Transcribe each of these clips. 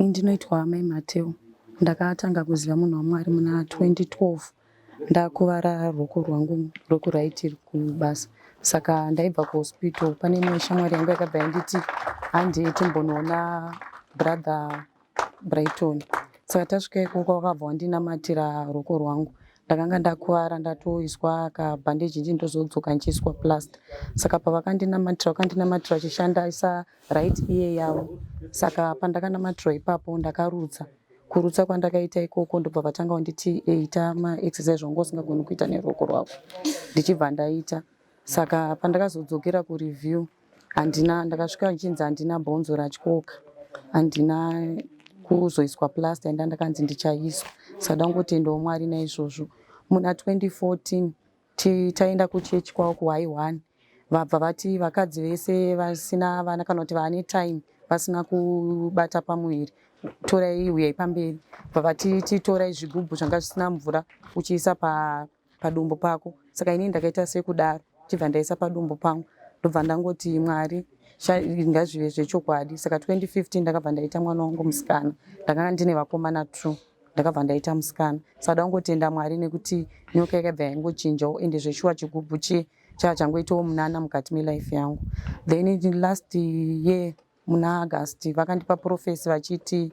Ndinoitwa Mai Mateo. Ndakatanga kuziva munhu waMwari muna 2012 ndakuvara ruoko rwangu rwekuraiti kubasa. Saka ndaibva kuhospital, pane imwe shamwari yangu yakabva yanditi handei timbonoona Brother Brighton. Saka tasvika ikoko vakabva vandinamatira ruoko rwangu. Ndakanga ndakuvara, ndatoiswa kabhandeji, ndozodzoka ndichiiswa plaster. Saka pavakandinamatira, vakandinamatira vachishandisa right ear yavo. Saka pandakanamatirwa ipapo ndakarutsa. Kurutsa kwandakaita ikoko, ndobva vatanga kunditi ita maexercise wanga usingagoni kuita neruoko rwako, ndichibva ndaita. Saka pandakazodzokera kureview, handina, ndakasvika ndichinzi handina bhonzo ratyoka, handina kuzoiswa plaster enda ndakanzi ndichaiswa. Saka dangotendawo Mwari naizvozvo. Muna 2014 taenda kuchechi kwavo kuHigh 1, vabva vati vakadzi vese vasina vana kana kuti vane time vasina kubata pamuviri, torai, uyai pamberi. Bva vati titorai zvigubhu zvanga zvisina mvura uchiisa padumbu pako. Saka inini ndakaita sekudaro, chibva ndaisa padumbu pangu, ndobva ndangoti Mwari, ngazvive zvechokwadi. Saka 2015 ndakabva ndaita mwana wangu musikana. Ndakanga ndine vakomana two, ndakabva ndaita musikana. Saka dangotenda Mwari nekuti nyoka yakabva yangochinjawo, ende zveshuwa chigubhu chiye chaa changoitawo munana mukati melife yangu. Then last year muna August vakandipa prophecy vachiti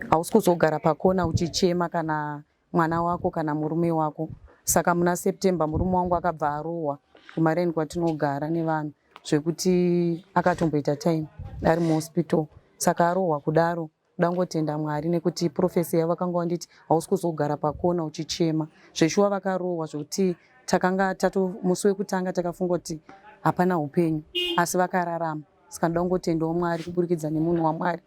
hausi kuzogara pakona uchichema kana mwana wako kana murume wako. Saka muna September murume wangu akabva arohwa kumareni kwatinogara nevanhu, zvekuti akatomboita time ari muhospital. Saka arohwa kudaro, dangotenda Mwari nekuti prophecy yavo vakanga vanditi hausi kuzogara pakona uchichema. Zveshuwa vakarohwa zvekuti takanga tato musi wekutanga takafunga kuti hapana upenyu, asi vakararama. Saka ndoda kungotendawo Mwari kuburikidza nemunhu waMwari.